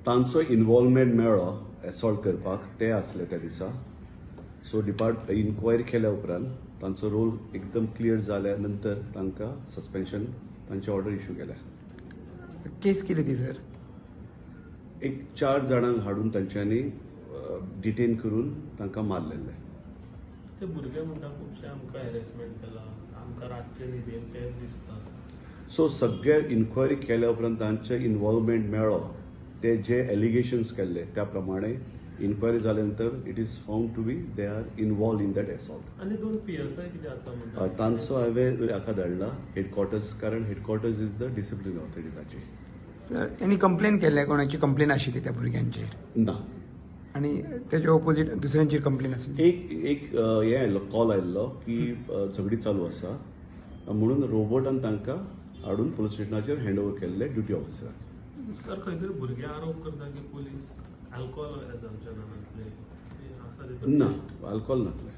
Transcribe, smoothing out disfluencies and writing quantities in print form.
तांचो इन्वॉल्वमेंट मेळ्ळो एसॉल्ट करपाक ते आसले त्या दिसा. सो डिपार्ट इन्क्वायरी केल्या उपरांत तांचो रोल एकदम क्लियर जाल्या नंतर तांकां सस्पेन्शन तांचे ऑर्डर इशू केल्या. केस कितें ती सर? एक चार जाणांक हाडून तांच्यांनी डिटेन करून तांकां मारलेले. ते भुरगे म्हणटा, खुबशे आमकां हॅरेसमेंट केला, आमकां रातचे न्हिदेन तेच दिसता. सो सगळे इन्क्वायरी केल्या उपरांत तांचे इन्वॉल्वमेंट मेळ्ळो. ते जे एलिगेशन्स केल्ले त्या प्रमाणे इन्क्वायरी जाल्या नंतर it is found to be they are involve in that assault. आनी दोन पीएसआय कितें आसा म्हणटा. तांचो हांवें हाका धाडला हेडक्वॉर्टर्स, कारण headquarters is the discipline authority ताची. सर, तेणी कंप्लेन केल्ले? कोणाची कंप्लेन आशिल्ली त्या भुरग्यांचेर? ना. आनी तेच्या ओपोजीट दुसऱ्यांचेर कंप्लेन आशिल्ली? एक एक हें आयलो, कॉल आयल्लो की झगडी चालू आसा म्हणून. रोबोटान तांकां हाडून पुलीस स्टेशनाचेर हँड ओवर केल्ले ड्युटी ऑफिसराक. सर, खंय तरी भुरगे आरोप करता की पुलीस अल्कोहोल एजम्पशनान आसले, ते आसा तितून? ना, अल्कोहोल नासलें.